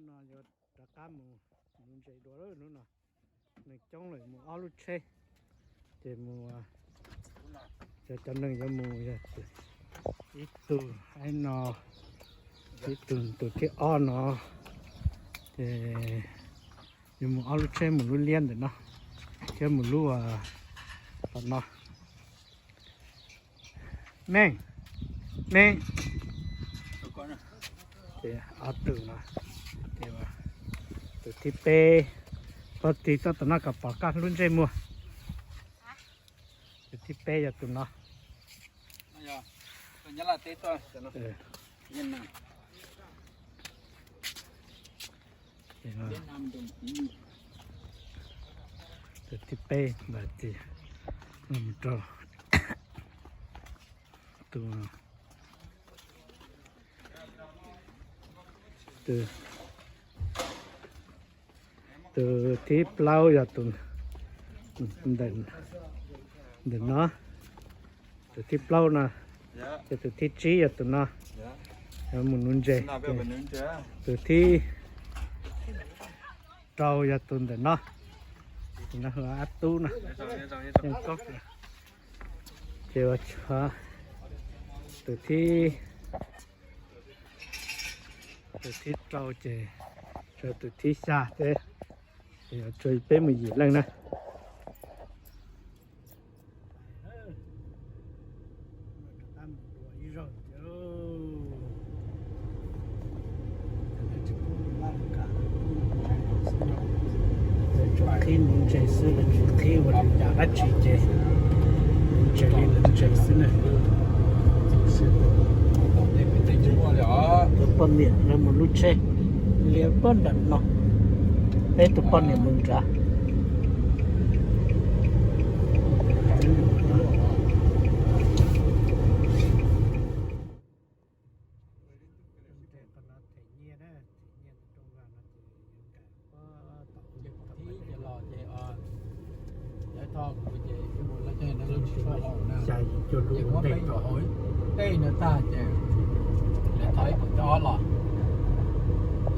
No yuav rov qab mus nuv ntses dua lawm hnub no. Neeg coob lawm, mus ob lub tsheb, ces mus, cov, cov neeg yuav mus yog ib tug no, ib tug, tus thib ob no, ces yuav mus ob lub tsheb, mus lub liab ntawm no thiab mus lub tom no. Me, me, ces ob tug no, tus thib peb, pog tig txoj tom no kom pom koj lub ntsej muag. Tus thib peb yog tus no. Tus thib peb ntawd ces mus rau tus, tus, tus thib plaub yog tus ntawm no, tus thib plaub no, ces tus thib tsib yog tus no, yuav mus nuv ntses. Tus thib rau yog tus ntawm no, tus no hu ua Ab Tub no. Ces ua tso tus thib, tus thib rau ces tso tus thib xya thiab, ces yuav tshuav peb mus yim leej na. Qhib nuv ntses xwb, qhib ua li cas dab tsi ces nuv ntses li nuv ntses xwb na. Tus poj niam lawv mus lub tsheb, liab pab nram no, peb tus poj niam mus nrad. Tej no tag ces lawv thov ib kuv coj ob los,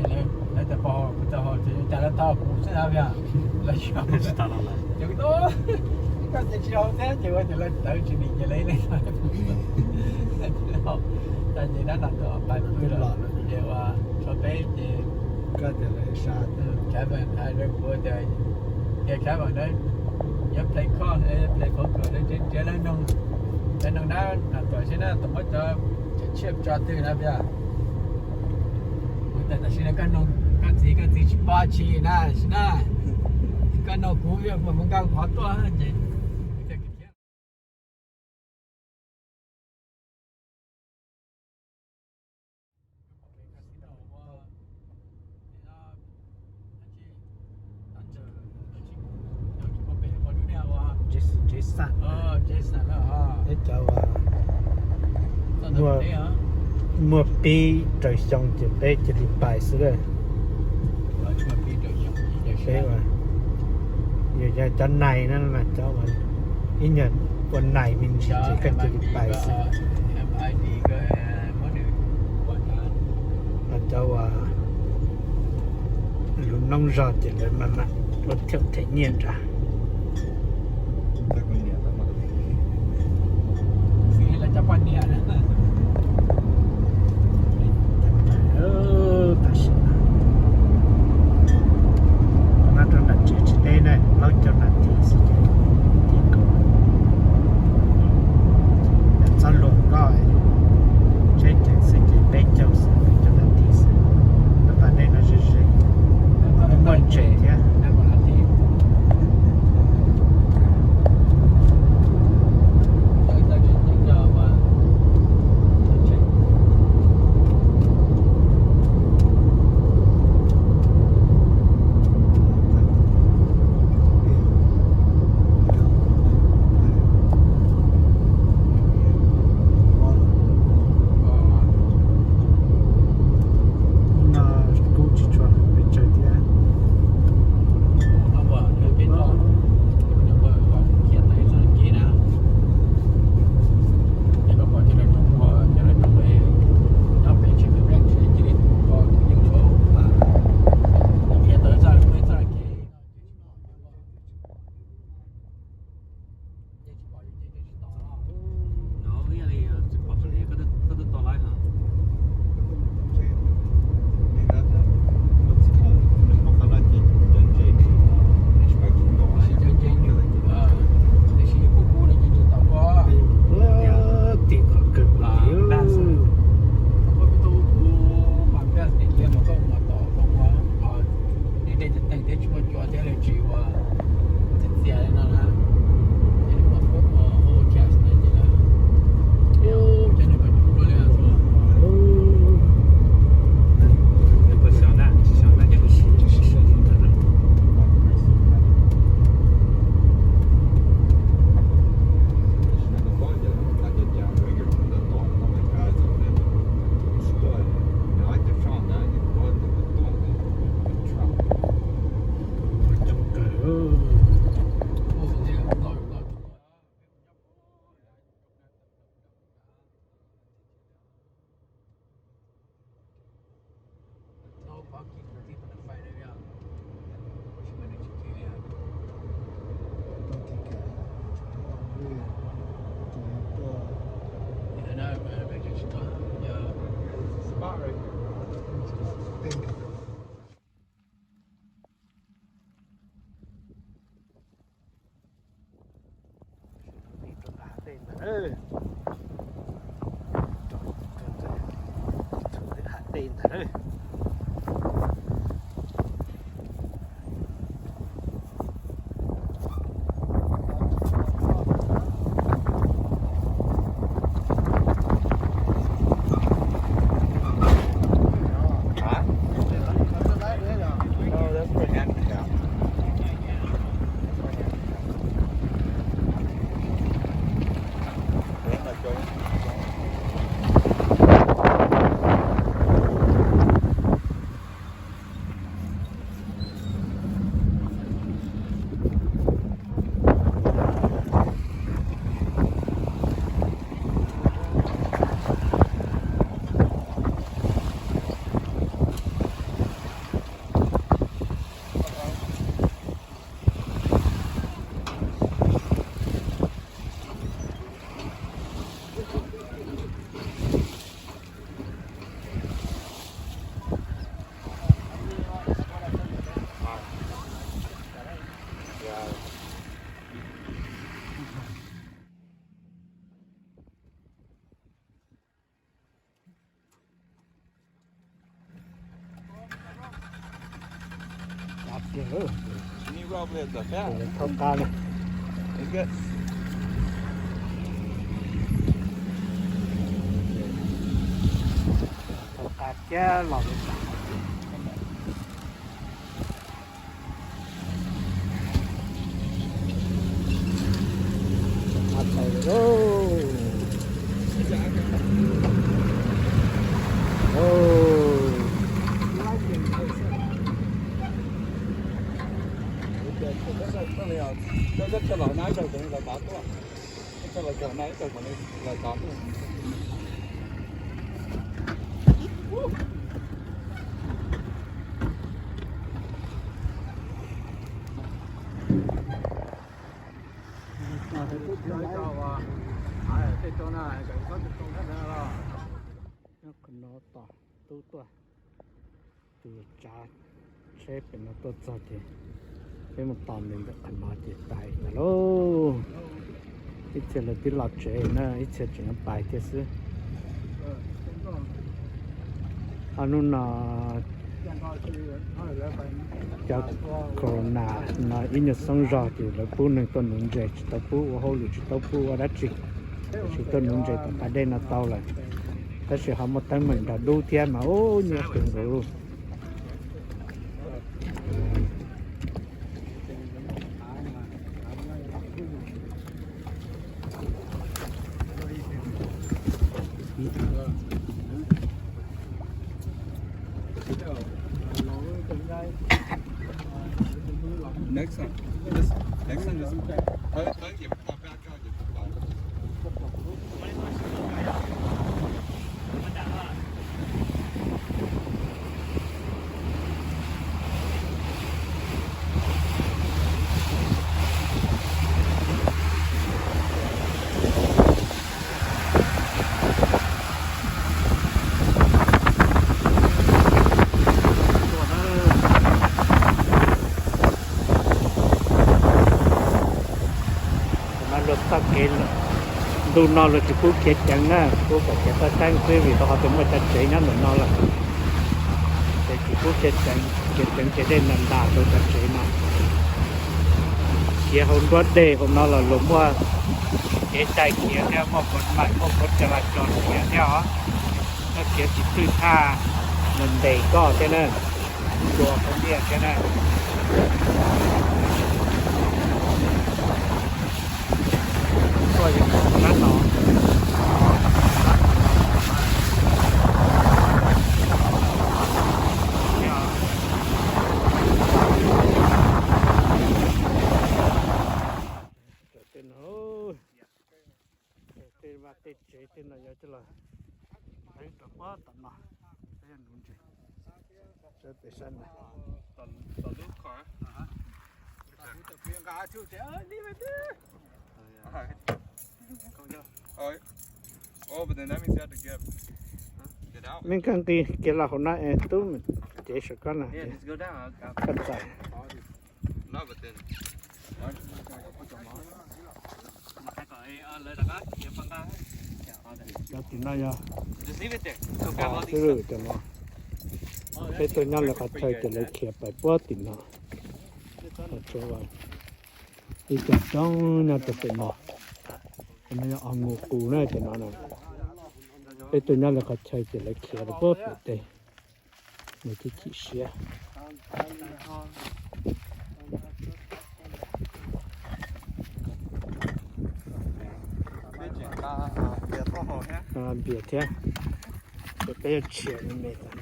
ces lawv tias pog kuv tau haus ces cas lawv thov kuv xwb na, lawv tsis haus. Ces kuv tias koj ces tsis haus thiab ces ua ces lawv tawv tsis dim ces lawv ib leeg tag ces dab no tuaj pais pw lawm ces ua tshuav peb ces koj tias lawv sab, Khab Veem hais rau kuv tias, ces Khab Veem na, nyob Play Call, Play Poker, nrhiav lawv noog, lawv noog dab no tuaj seb na, tus muab cov tshiab tso twg na, kuv tias tam sim no koj noog koj txiv, koj txiv tsis pom tsis na, sim na, koj noog kuv, kuv mam mus nkag qhov tuaj ces Jason, Jason, peb cov uas muaj, muaj pib rau xyoo ces peb cia li pais xwb lawm. Peb uas yog cov nais na, cov uas ib nyuag ua nais me ntsis ces koj cia li pais xwb. Ho cov uas lub noob zog ces lawv mam mam ua thiab them nyiaj nrad. Tam sim no nyob rau nram tsev tsis deb na, plaub caug nas this xwb ces tim kaum. Txhob luag koj, tsheb ceev xwb ces peb caug xwb, peb caug nas this xwb. Lub pas dej no ze ze, muaj ntses thiab. Thauj qab na. Thauj qab kiag los li. Nyob qhov no tos tub tuaj, tus tsav tsheb pem no tuaj txog ces peb mus tos nws ntawm qhov no ces tag lawm lauj. Ib txhia lawv twb los tsev na, ib txhia tseem pais thiab xwb. Ob hnub no cov corona no ib nyuag xoob zog ces lawv pub neeg tuaj nuv ntses tsis tau pub ua hauj lwm, tsis tau pub ua dab tsi, tiam sis tuaj nuv ntses tom pas dej no tau lawm. Tab sis ho muaj teeb meem nrog dub thiab mas ub nyuaj kawg nkaus. Mas luag txoj kev, ntu no luag tsis pub khiav ceev na, pub kom khiav toj teeb xwb vim rau qhov tias muaj cov tsev nyob ntawm no lawm. Ces tsis pub khiav ceev, khiav ceev ces dej ntas ntas rau cov tsev no. Khiav hauv nruab dej hauv no los luag muaj kev cai khiav thiab, muaj kov mais, muaj kov cai las cos khiav thiab os. Koj khiav tsis twj thaj, nws ntes koj thiab na, tua koj ntiag thiab na. Tuaj yeej kab no. Tej no, tej vaj tej tsev tej no yuav coj los teeb rau puag tom no, peb yog nuv ntses pem sab na. Me koj nqis kiag los hauv no es tub cev saum koj na, koj txais. Cov tim no yog xwb cov no. Peb tuaj nyob lawv qhov chaw ces lawv khiav pais puag tim no. Ib co coob nyob rau pem no. Cov no yog os nkus qus na cov no na. Peb tuaj nyob lawv qhov chaw ces lawv khiav rau puag pem teb. Nws thiaj chim siab. Npias thiab, ces peb yuav tshiav me tas.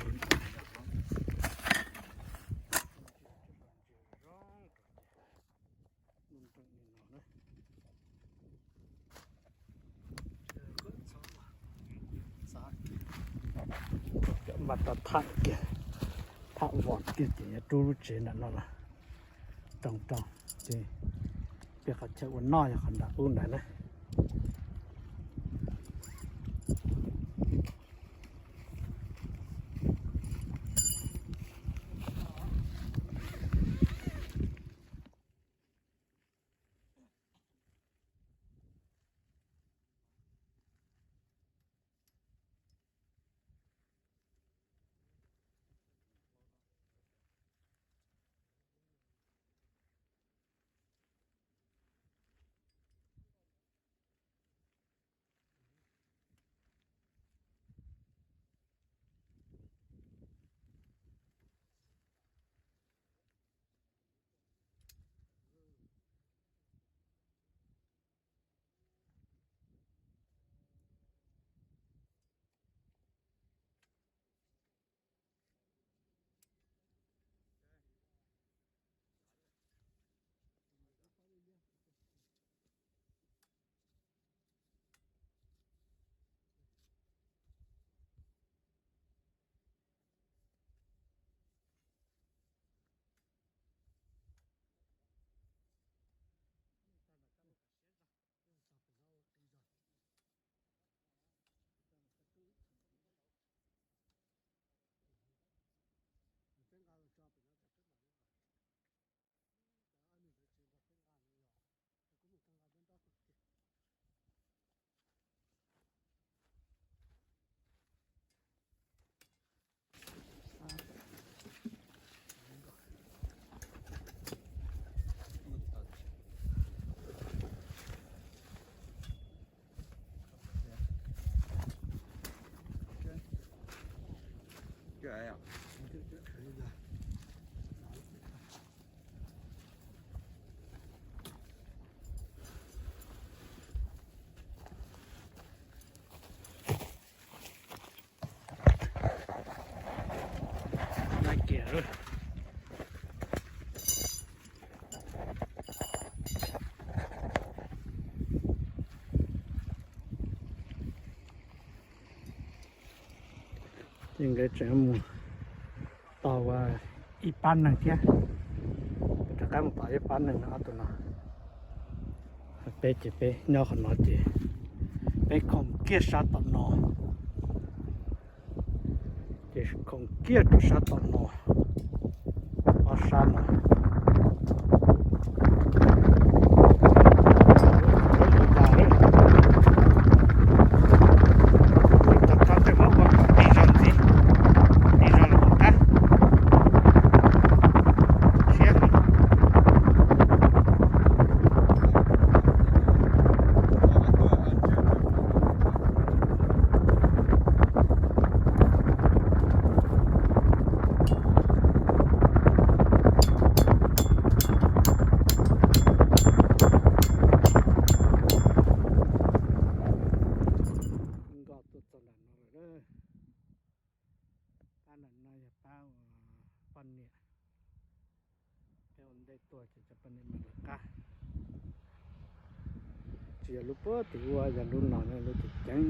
Mas tau tham kiag, tham vom kiag ces yuav rub lub tsev nram no los roos rau, ces peb qhov chaw ua noj yog qhov nram ub nrad na. Ces nkawd tseem mus tos ua ib pab neeg thiab, rov qab mus tos ib pab neeg no ob tug no. Peb ces peb nyob qhov no ces peb khoom kiag sab tom no, ces khoom kiag rau sab tom no, ob sab no. Tus tau tej hmoob ua kom tig zog ntxiv, tig zog los mus qab siab. Nkoj tuaj txog nram no lawm. Pab nram no yog pab uas poj niam. Peb ua ntej tuaj ces cov poj niam mam lawv qab. Tsis yog lub puag tim ub, yog lub no lub ceev ceev.